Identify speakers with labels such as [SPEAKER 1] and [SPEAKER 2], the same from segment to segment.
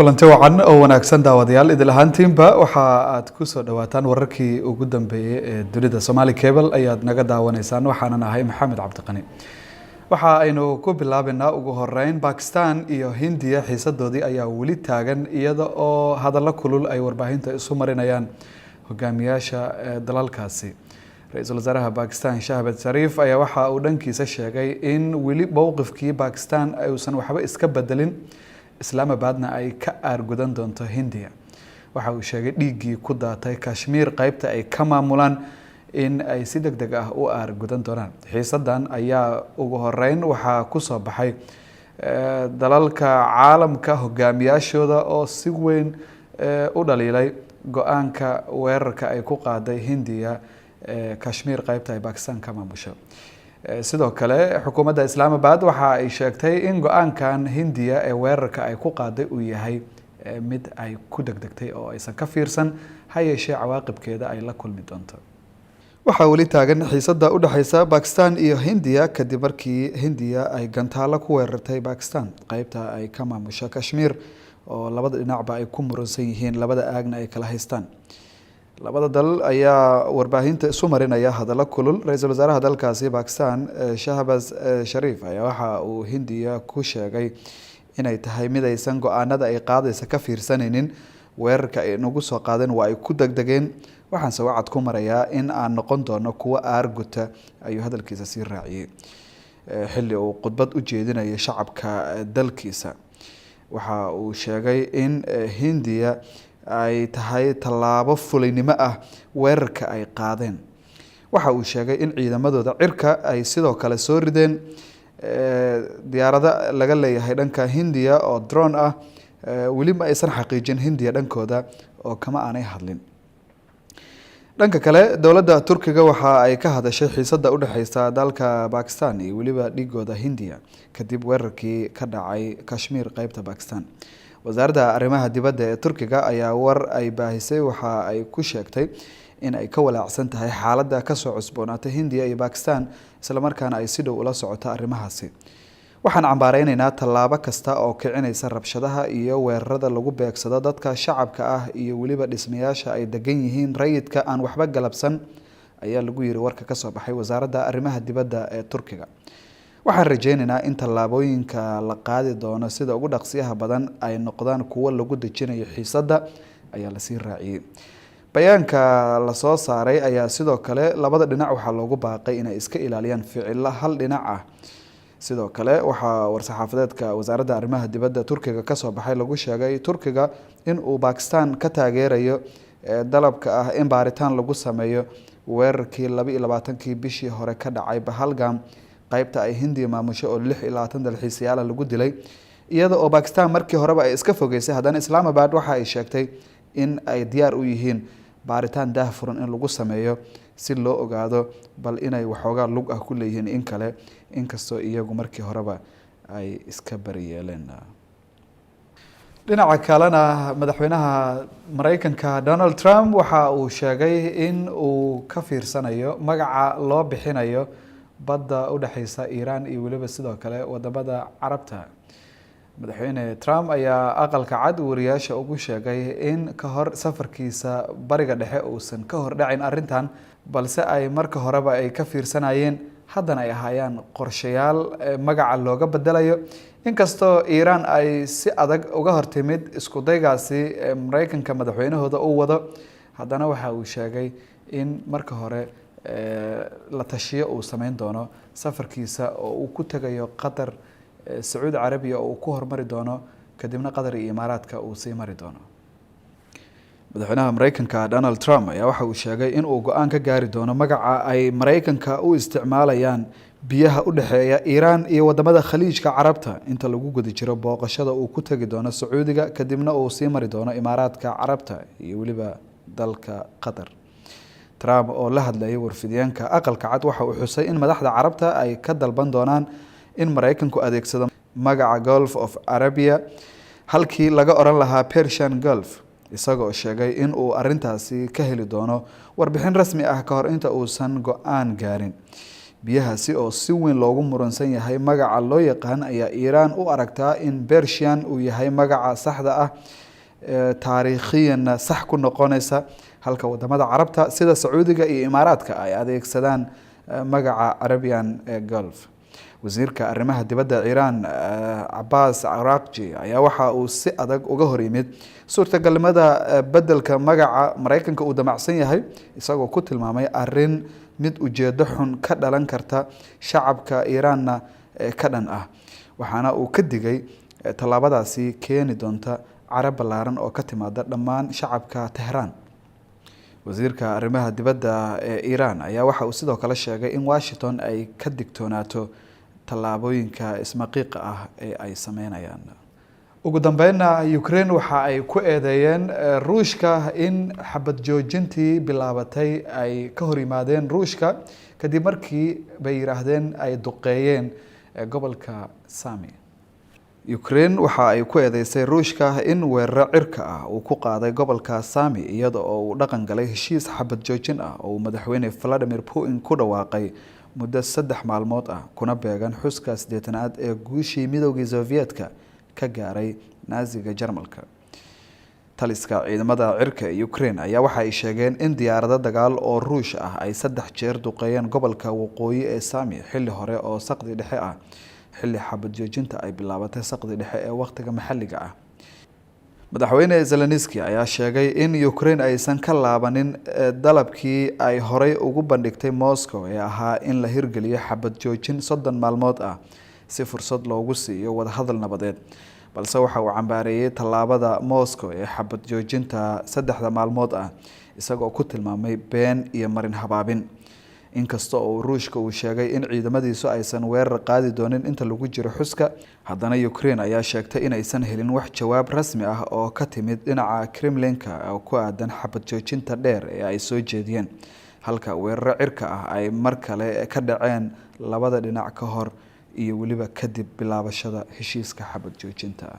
[SPEAKER 1] Kulanti wacan oo wanaagsan, daawadayaal idil ahaantiinba. Waxa aad kusoo dhawaataan wararkii ugu dambeeyey ee dunida. Somali Cable ayaad naga daawanaysaan, waxaanan ahay Maxamed Cabdiqani. Waxa aynu ku bilaabaynaa ugu horeyn Bakistan iyo Hindiya. Xiisadoodii ayaa weli taagan, iyada oo hadallo kulul ay warbaahinta isu marinayaan hogaamiyaasha dalalkaasi. Ra-iisul wasaaraha Bakistan Shahbaz Shariif ayaa waxa uu dhankiisa sheegay in weli mowqifkii Bakistan uusan waxba iska bedelin, Islaamabadna ay ka aargudan doonto Hindiya. Waxa uu sheegay dhiiggii ku daatay Kashmiir, qeybta ay ka maamulaan, in ay si deg deg ah u aargudan doonaan. Xiisadan ayaa ugu horeyn waxaa kusoo baxay dalalka caalamka hogaamiyaashooda oo si weyn u dhaliilay go-aanka weerarka ay ku qaaday Hindiya Kashmiir, qeybta ay Bakistan ka maamusho. Sidoo kale, xukuumadda Islaamabad waxa ay sheegtay in go-aankan Hindiya ee weerarka ay ku qaaday uu yahay mid ay ku degdegtay oo aysan ka fiirsan, ha yeeshee cawaaqibkeeda ay la kulmi doonto. Waxaa weli taagan xiisadda u dhexeysa Bakistan iyo Hindiya, kadib markii Hindiya ay gantaalo ku weerartay Bakistan, qeybta ay ka maamusho Kashmiir, oo labada dhinacba ay ku muransan yihiin, labada aagna ay kala haystaan. Labada dal ayaa warbaahinta isu marinaya hadallo kulul. Ra-iisul wasaaraha dalkaasi Bakistan Shahbaz Shariif ayaa waxa uu Hindiya ku sheegay inay tahay mid aysan go-aanada ay qaadaysa ka fiirsanaynin. "Weerarka ay nagu soo qaadeen waa ay ku degdegeen, waxaanse wacad ku marayaa in aan noqon doono kuwo aarguta," ayuu hadalkiisa sii raaciyey, xilli uu khudbad u jeedinayo shacabka dalkiisa. Waxa uu sheegay in Hindiya ay tahay tallaabo fulaynimo ah weerarka ay qaadeen. Waxa uu sheegay in ciidamadooda cirka ay sidoo kale soo rideen diyaarado laga leeyahay dhanka Hindiya oo drone ah. Weli ma aysan xaqiijin Hindiya dhankooda oo kama aanay hadlin. Dhanka kale, dowladda Turkiga waxa ay ka hadashay xiisada udhexeysa dalka Bakistan iyo weliba dhigooda Hindiya, kadib weerarkii ka dhacay Kashmir, qeybta Bakistan. Wasaaradda arrimaha dibadda ee Turkiga ayaa war ay baahisay waxa ay ku sheegtay in ay ka walaacsan tahay xaaladda kasoo cusboonaatay Hindiya iyo Bakistan, islamarkaana ay si dhow ula socoto arrimahaasi. "Waxaan cambaareyneyna tallaabo kasta oo kicinaysa rabshadaha iyo weerarada lagu beegsado dadka shacabka ah iyo weliba dhismayaasha ay degan yihiin rayidka aan waxba galabsan," ayaa lagu yiri warka kasoo baxay wasaaradda arrimaha dibadda ee Turkiga. "Waxaan rajeyneynaa in tallaabooyinka la qaadi doono sida ugu dhaqsiyaha badan ay noqdaan kuwo lagu dejinayo xiisadda," ayaa lasii raaciyey. Bayaanka lasoo saaray ayaa sidoo kale labada dhinac waxaa loogu baaqay inay iska ilaaliyaan ficilo hal dhinac ah. Sidoo kale, waxaa war-saxaafadeedka wasaaradda arrimaha dibadda Turkiga kasoo baxay lagu sheegay Turkiga in uu Bakistan ka taageerayo dalabka ah in baaritaan lagu sameeyo weerarkii 22-kii bishii hore ka dhacay Bahalgam, qeybta ay Hindiya maamusho, oo 26 dalxiisayaala lagu dilay. Iyada oo Bakistan markii horeba ay iska fogeysay, haddana Islamabad waxa ay sheegtay in ay diyaar u yihiin baaritaan daah furan in lagu sameeyo, si loo ogaado bal inay waxoogaa lug ah ku leeyihiin in kale, inkastoo iyagu markii horeba ay iska bariyeeleen. Dhinaca kalena, madaxweynaha Mareykanka Donald Trump waxa uu sheegay in uu ka fiirsanayo magaca loo bixinayo badda udhexeysa Iiraan iyo weliba sidoo kale wadamada Carabta. Madaxweyne Trump ayaa Aqalka Cad wariyaasha ugu sheegay in ka hor safarkiisa Bariga Dhexe uusan ka hor dhacin arrintan, balse ay marka horeba ay ka fiirsanayeen, haddana ay ahaayaan qorshayaal magaca looga bedelayo. Inkastoo Iiraan ay si adag uga hortimid isku daygaasi Mareykanka madaxweynahooda uu wado, haddana waxa uu sheegay in marka hore la tashiyo uu sameyn doono safarkiisa oo uu ku tegayo Qatar, Sacuudi Carabiya oo uu ku hormari doono, kadibna Qatar iyo Imaaraadka uu sii mari doono. Madaxweynaha Mareykanka Donald Trump ayaa waxa uu sheegay in uu go-aan ka gaari doono magaca ay Mareykanka u isticmaalayaan biyaha u dhexeeya Iiraan iyo wadamada Khaliijka Carabta, inta lagu guda jiro booqashada uu ku tegi doono Sacuudiga, kadibna uu sii mari doono Imaaraadka Carabta iyo weliba dalka Qatar. Trump oo la hadlayay warfidiyeenka Aqalka Cad waxa uu xusay in madaxda Carabta ay ka dalban doonaan in Mareykanku adeegsado magaca Gulf of Arabia halkii laga oran lahaa Persian Gulf, isagoo sheegay in uu arintaasi ka heli doono warbixin rasmi ah ka hor inta uusan go-aan gaarin. Biyahaasi oo si weyn loogu muransan yahay magaca loo yaqaan ayaa Iiraan u aragtaa in Persian uu yahay magaca saxda ah, taariikhiyanna sax ku noqonaysa, halka wadamada Carabta sida Sacuudiga iyo Imaaraadka ay adeegsadaan magaca Arabian Gulf. Wasiirka arrimaha dibadda Iiraan, Cabaas Caraaqji, ayaa waxa uu si adag uga hor yimid suurtagalnimada bedelka magaca Mareykanka uu damacsan yahay, isagoo ku tilmaamay arrin mid ujeedo xun ka dhalan karta, shacabka Iiraanna ka dhan ah, waxaana uu ka digay tallaabadaasi keeni doonta carab ballaaran oo ka timaada dhammaan shacabka Tehraan. Wasiirka arrimaha dibadda ee Iiraan ayaa waxa uu sidoo kale sheegay in Washington ay ka digtoonaato tallaabooyinka ismaqiiqa ah ee ay sameynayaan. Ugu dambeynna, Ukraine waxa ay ku eedeeyeen Ruushka in xabad joojintii bilaabatay ay ka hor yimaadeen Ruushka, kadib markii, bay yidhaahdeen, ay duqeeyeen gobolka Sami. Ukraine waxa ay ku eedeysay Ruushka in weeraro cirka ah uu ku qaaday gobolka Sami, iyada oo uu dhaqan galay heshiis xabad joojin ah oo uu Madaxweyne Vladimir Putin ku dhawaaqay muddo 3 maalmood ah, kuna beegan xuska 80aad ee guushii Midowgii Sovietka ka gaaray Naaziga Jarmalka. Taliska ciidamada cirka ee Ukraine ayaa waxa ay sheegeen in diyaarado dagaal oo Ruush ah ay saddex jeer duqeeyeen gobolka waqooyi ee Sami xilli hore oo saqdi dhexe ah, xilli xabad joojinta ay bilaabatay saqdi dhexe ee waqtiga maxalliga ah. Madaxweyne Zelenski ayaa sheegay in Ukraine aysan ka laabanin dalabkii ay horey ugu bandhigtay Moscow ee ahaa in la hirgeliyo xabad joojin 30 maalmood ah, si fursad loogu siiyo wadahadal nabadeed, balse waxa uu cambaareeyey tallaabada Moscow ee xabad joojinta 3da maalmood ah, isagoo ku tilmaamay been iyo marin habaabin. Inkasta oo Ruushka uu sheegay in ciidamadiisu aysan weerar qaadi doonin inta lagu jiro xuska, haddana Ukraine ayaa sheegtay in aysan helin wax jawaab rasmi ah oo ka timid dhinaca Kremlinka oo ku aadan xabad joojinta dheer ee ay soo jeediyeen, halka weeraro cirka ah ay mar kale ka dhaceen labada dhinac ka hor iyo weliba kadib bilaabashada heshiiska xabad joojinta.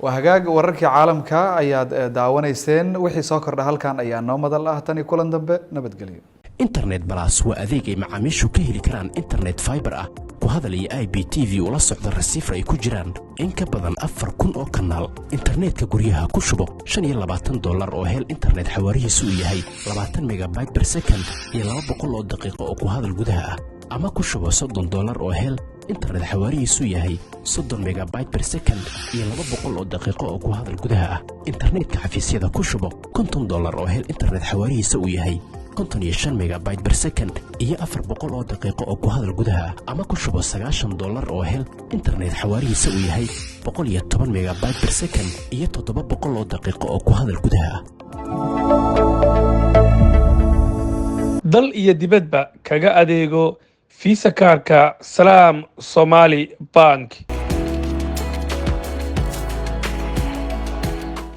[SPEAKER 1] Waa hagaag, wararkii caalamka ayaad daawanayseen. Wixii soo kordha halkan ayaa noo madal ah. Tan iyo kulan dambe, nabadgelyo.
[SPEAKER 2] Internet Plus waa adeeg ay macaamiishu ka heli karaan internet fiber ah, ku hadal iyo IPTV ula socda receiver ay ku jiraan in ka badan 4000 oo kanaal. Internetka guryaha ku shubo $25 oo hel internet xawaarihiisu uu yahay 20 megabyte per second iyo 200 oo daqiiqo oo ku hadal gudaha ah, ama ku shubo $30 oo hel internet xawaarihiisu yahay 30 megabyte per second iyo 200 oo daqiiqo oo ku hadal gudaha ah. Internetka xafiisyada ku shubo $50 oo hel internet xawaarihiisa uu yahay 55 megabyte per second iyo 400 oo daqiiqo oo ku hadal gudaha ah, ama ku shubo $90 oo hel internet xawaarihiisa uu yahay 110 megabyte per second iyo 700 oo daqiiqo oo ku hadal gudaha ah.
[SPEAKER 3] Dal iyo dibadba kaga adeego Visa kaarka Salaam Somali Bank.